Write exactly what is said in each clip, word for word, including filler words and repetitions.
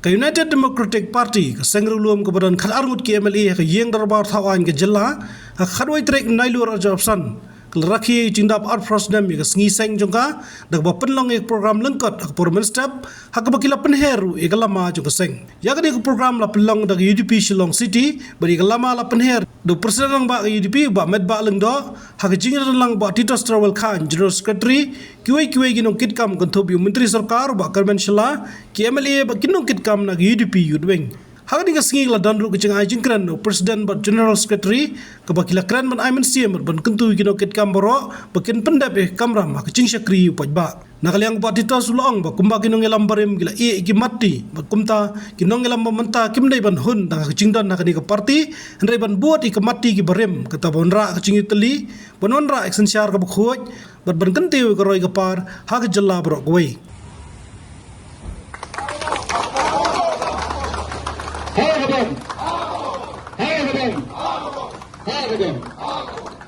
Ka United Democratic Party, ka seng riewlum kaba don khatar ngut ki M L A ha ka ïing dorbar thaw aiñ ka jylla, ha ka khatwei tarik Nailur arhajar arphew san, ka la rakhe ïa ka jingdap arphew phra snem ïa ka sngi seng jong ka, da kaba pynlong ïa ka program lyngkot ha ka por mynstep, ha kaba ki la pynher ruh ïa ka lama jong ka seng. Ïa kane ka program la pynlong da ka U D P Shillong City, bad ïa ka lama la pynher da u President Rangbah ka U D P, Bah Metbah Lyngdoh, ha ka jingïadon lang Bah Titos Trawel Chyne, General Secretary, kiwei kiwei ki nongkitkam kynthup ïa u Myntri Sorkar Bah Kyrmen Shylla, ki M L A bad ki nongkitkam na ka U D P Youth Wing. Ha kane ka sngi ka la don ruh ka jingai jingkren u President bad General Secretary, kaba ki la kren ban ai mynsiem bad ban kyntu ïa ki nongkitkam baroh ba kin pyndep ïa ka kamram ha ka jingshakri u paidbah. Na ka liang Bah Titos u la ong ba kumba ki nongïalam barim ki la ïeh ïa ki matti, bad kumta ki nongïalam ba mynta kim dei ban hun tang ha ka jingdon ha kane ka party, hynrei ban bud ïa ka matti ki barim, kata ban wanrah ka jingïatylli, ban wanrah ïa ka synshar kaba khuid, bad ban kyntiew ïa ka roi ka par ha ka jylla baroh kawei.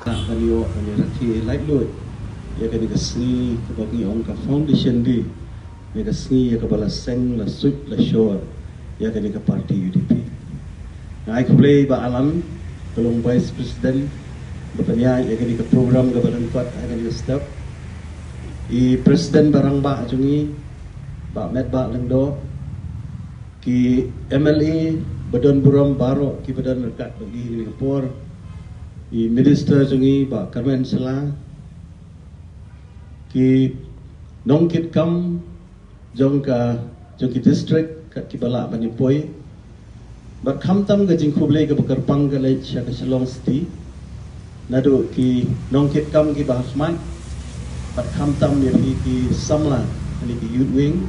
Ban ïoh ban ïa rakhe laitluid ïa kane ka sngi kaba ngi ong ka Foundation Day, ïa ka sngi ïa kaba la seng, la suit, la shor ïa kane ka party U D P. Nga ai khublei Bah Alan, ka long Vice President, ba pynïaid ïa kane ka program kaba lyngkot ha kane ka step. I President ba rangbah jong ngi, Bah Metbah Lyngdoh, ki M L A ba don burom baroh kiba don ryngkat bad ngi ha kane ka por, i Minister jong ngi Bah Kyrmen Shylla, ki nongkitkam jong ka, jong ki district kat kiba lah ban ïa poi. Bad khamtam ka jingkhublei kaba kyrpang ka leit sha ka Shillong City, naduh ki nongkitkam kiba ha khmat, bad khamtam ïa phi ki samla na ki Youth Wing,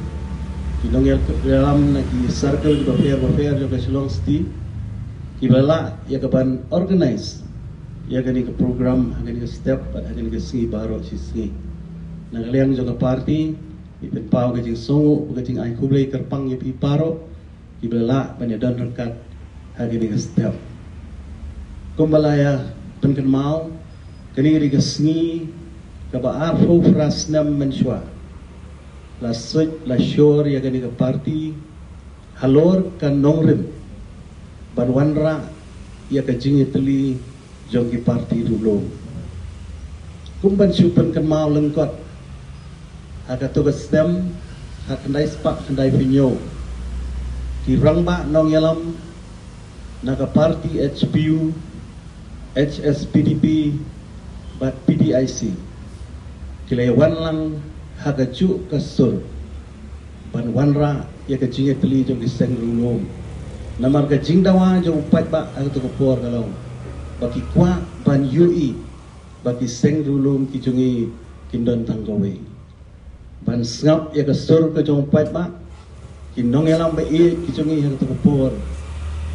ki nongïalam na ki circle kiba pher ba pher jong ka Shillong City, kiba lah ïa ka ban organize ïa kane ka program ha kane ka step bad ha kane ka sngi baroh shi sngi. Na ka liang jong ka party, ngi pynpaw ka jingsngewnguh bad ka jingai khublei kyrpang ïa phi baroh kiba la lah ban ïa don ryngkat ha kane ka step. Kumba la ïa pynkynmaw, kane ka dei ka sngi kaba arphew phra snem mynshuwa la suit la shor ïa kane ka party halor ka nongrim ban wanrah ïa ka jingïatylli jong ki party riewlum. Kum ban shu pynkynmaw lyngkot, ha kato ka snem khatkhyndai spah khyndaiphew hynñiew, ki rangbah nongïalam na ka party H P U, H S P D P bad P D I C, ki la ïa wan lang ha kajuh ka sur ban wanrah ïa ka jingïatylli jong ki seng riewlum. Namar ka jingdawa jong u paidbah ha kato ka por ka long ba ki kwah ban ïohi ba ki seng riewlum ki jong ngi kin don tang kawei. Ban sngap ïa ka sur ka jong u paidbah, ki nongïalam ba ïeit ki jong ngi ha kato ka por,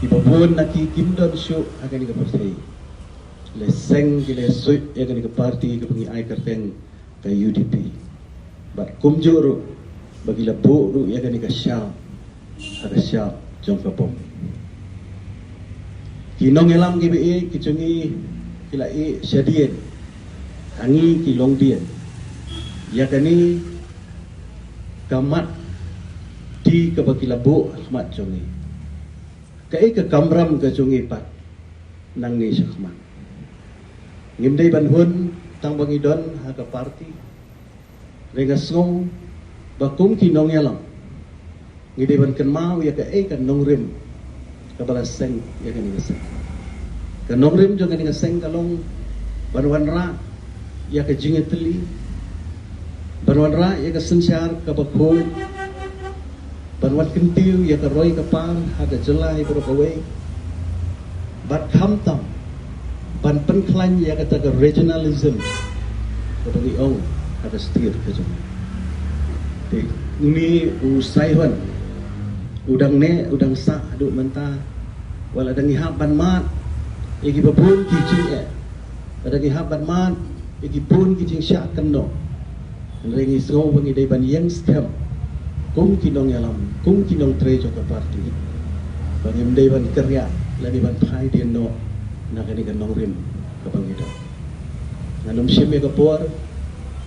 kiba bun na ki kim don shuh ha kane ka pyrthei. Ki la seng, ki la suit ïa kane ka party kaba ngi ai kyrteng ka U D P. Bad kumjuh ruh ba ki la buh ruh ïa kane ka shap ha ka shap jong ka bom. Ki nongïalam kiba ïeit ki jong ngi ki la ïeh shadien ha ngi ki longdien ïa kane ka mat ti kaba ki la buh ha khmat jong ngi. Kaei ka kamram ka jong ngi pat nangne shakhmat? Ngim dei ban hun tang ba ngi don ha ka party. Hynrei nga sngew ba kum ki nongïalam ngi dei ban kynmaw ïa kaei ka nongrim kaba la seng ïa kane ka seng. Ka nongrim jong kane ka seng ka long ban wanrah ïa ka jingïatylli, ban wanrah ïa ka synshar kaba khuid, ban wan kyntiew ïa ka roi ka par ha ka jylla hi baroh kawei, bad khamtam ban pynkhlaiñ ïa kata ka regionalism kaba ngi ong ha ka state ka jong ngi. Te une u Saihon u dang neh u dang sah haduh mynta, wat la dang ïahap ban mad ïa kiba bun ki jingeh, wat la dang ïahap ban mad ïa ki bun ki jingshah kynnoh. Hynrei ngi sngew ba ngi dei ban ïeng skhem kum ki nongïalam, kum ki nongtrei jong ka party, ba ngim dei ban kyrïah lane ban phai dien noh na kane ka nongrim kaba ngi don. Ngan ym shim ïa ka por,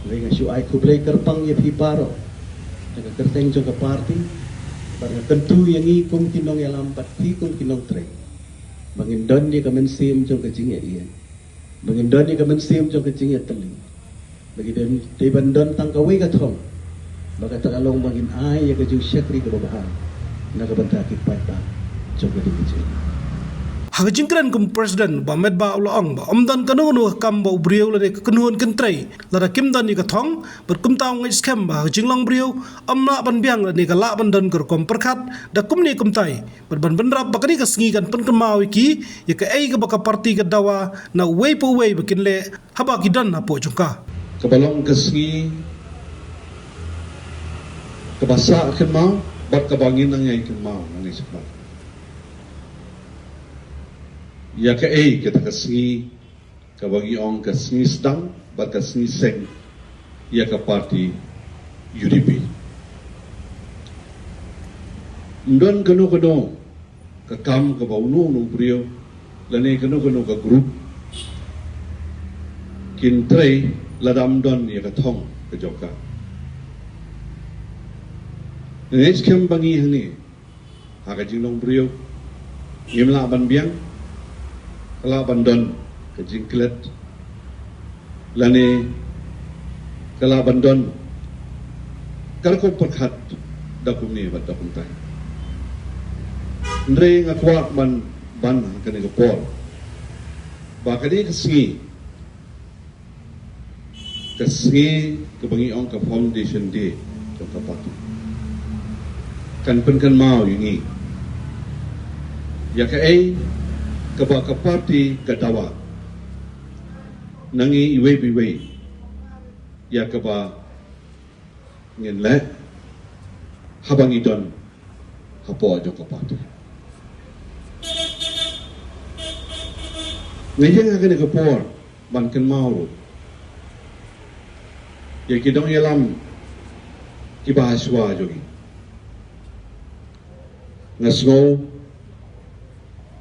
hynrei nga shu ai khublei kyrpang ïa phi baroh na ka kyrteng jong ka party, Kyntu ïa ngi kum ki nongïalam bad phi kum ki nongtrei ba ngin don ïa ka mynsiem jong ka jingïa ïa ba ngin don ïa ka mynsiem jong ka jingïatylli. Ba ki don, dei ban don tang kawei ka thong. Ba kata ka long ba ngin ai ïa ka jingshakri kaba bha na ka bynta ki paidbah jong ka dei ka jong. Ha ka jingkren kum u president, Bah Metbah u la ong ba ym don kano kano ka kam ba u briew lane ka kynhun kin trei lada kim don ïa ka thong, bad kumta u ngeit skhem ba ha ka jinglong briew ym lah ban biang lane ka lah ban don ka rukom pyrkhat da kumne kumtai. Bad ban bynrap ba kane ka sngi kan pynkynmaw ïa ki ïa kaei kaba ka parti ka dawa na uwei pa uwei ba kin leh haba ki don hapoh jong ka. Kaba long ka sngi kaba sah kynmaw bad kaba ngin nang ïai kynmaw nangne shakhmat. Ïa kaei kata ka sngi kaba ngi ong ka sngi sdang bad ka sngi seng ïa ka parti U D P. Ym don kano kano ka kam kaba uno uno u briew lane kano kano ka group kin trei lada ym don ïa ka thong ka jong ka. Nga ngeit skhem ba ngi hangne ha ka jinglong briew ngim lah ban biang, ka lah ban don ka jingklet lane ka lah ban don ka rukom pyrkhat da kumne bad da kumtai. Hynrei nga kwah ban ban ha kane ka por ba kane ka sngi, ka sngi kaba ngi ong ka foundation day jong ka parti kan pynkynmaw ïa ngi ïa kaei kaba ka parti ka dawa na ngi iwei pa iwei ïa kaba ngin leh haba ngi don hapoh jong ka parti. Nga ïeng ha kane ka por ban kynmaw ruh ïa ki nongïalam kiba ha shuwa jong ngi. Nga sngew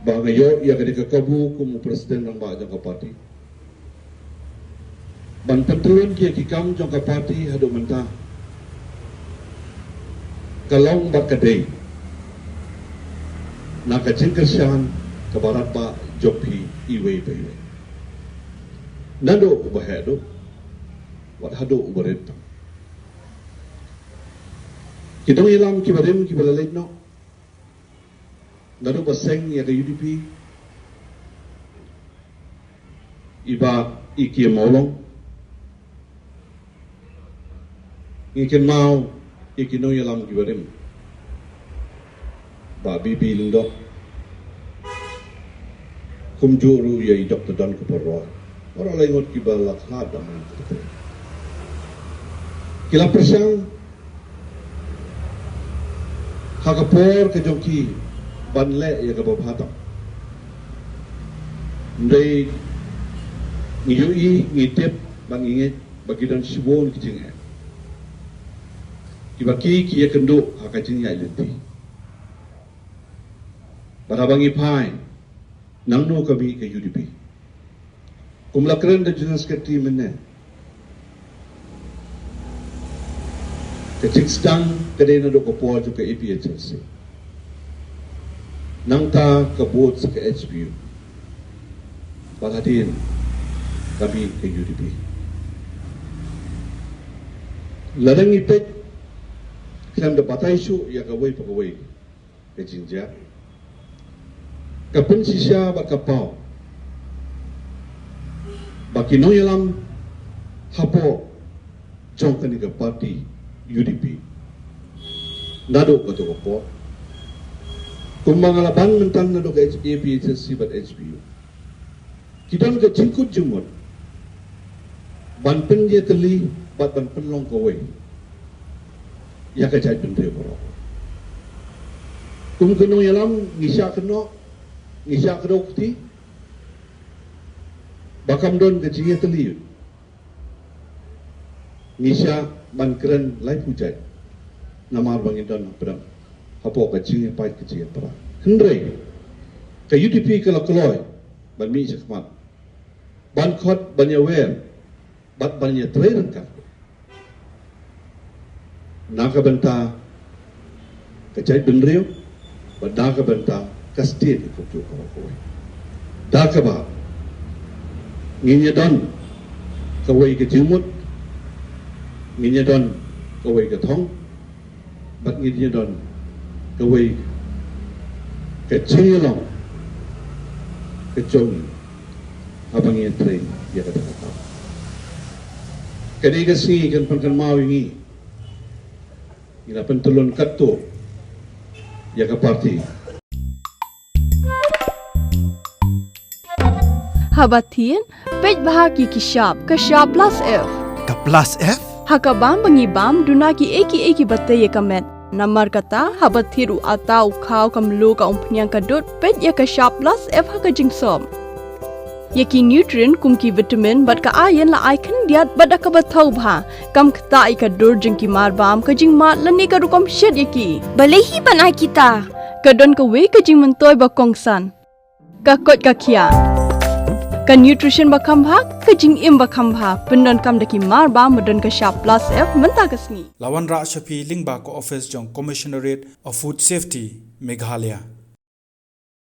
ba nga ïoh ïa ka dei ka kabu kum u president rangbah jong ka parti ban pyntrei ïa ki kam jong ka parti haduh mynta. Ka long bad ka dei na ka jingkyrshan kaba radbah jong phi iwei pa iwei. Naduh uba heh duh wat haduh uba rit tam. Ki nongïalam kiba rim kiba la leit noh naduh ba seng ïa ka U D P, i Bah E K Mawlong, ngi kynmaw ïa ki nongïalam kiba rim, Bah B B Lyngdoh, kumjuh ruh ïa i Doctor Donkupor Roy. Baroh lai ngut kiba la khlad da man. Ki la pyrshang ha ka por ka jong ki ban leh ïa kaba bha tam. Hynrei ngi ïohi, ngi tip bad ngi ngeit ba ki don shibun ki jingeh kiba ki ki ïakynduh ha ka jingïaid lynti. Bad haba ngi phai nangno ka mih ka U D P, kum la kren da General Secretary mynne, ka jingsdang ka dei naduh ka por jong ka A P H L C. Nangta ka bud sa ka H P U. Bad hadien ka mih ka U D P. Lada ngi peit khlem da batai shuh ïa kawei pa kawei ka jingjia, ka pynshisha bad ka paw ba ki nongïalam hapoh jong kane ka parti U D P naduh kato ka por, kumba nga la ban mynta naduh ka H-, A P H L C bad H P U, ki don ka jingkut jingmut ban pynïatylli bad ban pynlong kawei ïa ka jaitbynriew baroh. Kum ki nongïalam ngi shah kynnoh, ngi shah kdew kti ba kam don ka jingïatylli. Ngi shah ban kren laiphew jait namar ba ngi don hapdeng hapoh ka jingïapait ka jingïapra. Hynrei ka U D P ka la kloi ban mih shakhmat, ban khot, ban ïawer bad ban ïatrei ryngkat na ka bynta ka jaitbynriew, bad da kaba mynta ka state ka kumjuh kaba kawei. Da kaba ngin ïa don kawei ka jingmut, ngin ïa don kawei ka thong, bad ngin ïa don kawei ka jingïalong ka jong ngi haba ngi ïatrei ïa kata ka kam. Ka dei ka sngi kan pynkynmaw ïa ngi. Ngi la pyntyllun katto ïa ka party. Haba thied, peit bha ki ki shap, ka shap plus F. Ka plus F? Ha ka bam ba ngi bam, duna ki ei ki ei kiba tei ïa ka met. Namar kata, haba thied u atta, u khaw, ka mluh, ka umphniang, ka dud, peit ïa ka shap plus F ha ka jingsop. Ïa ki nutrient kum ki vitamin bad ka iron la ai khyndiat bad da kaba thaw bha. Kam ktah ïa ka dur jong ki mar bam, ka jingmad lane ka rukom shet ïa ki. Balei hi ban ai kita? Ka don kawei ka jingmyntoi ba kongsan. Ka koit ka khiah. Ka nutrition ba kham bha, ka jingim ba kham bha. Pyndonkam da ki mar bam ba don ka shap plus F mynta ka sngi. La wanrah sha phi lyngba ka office jong Commissionerate of Food Safety, Meghalaya.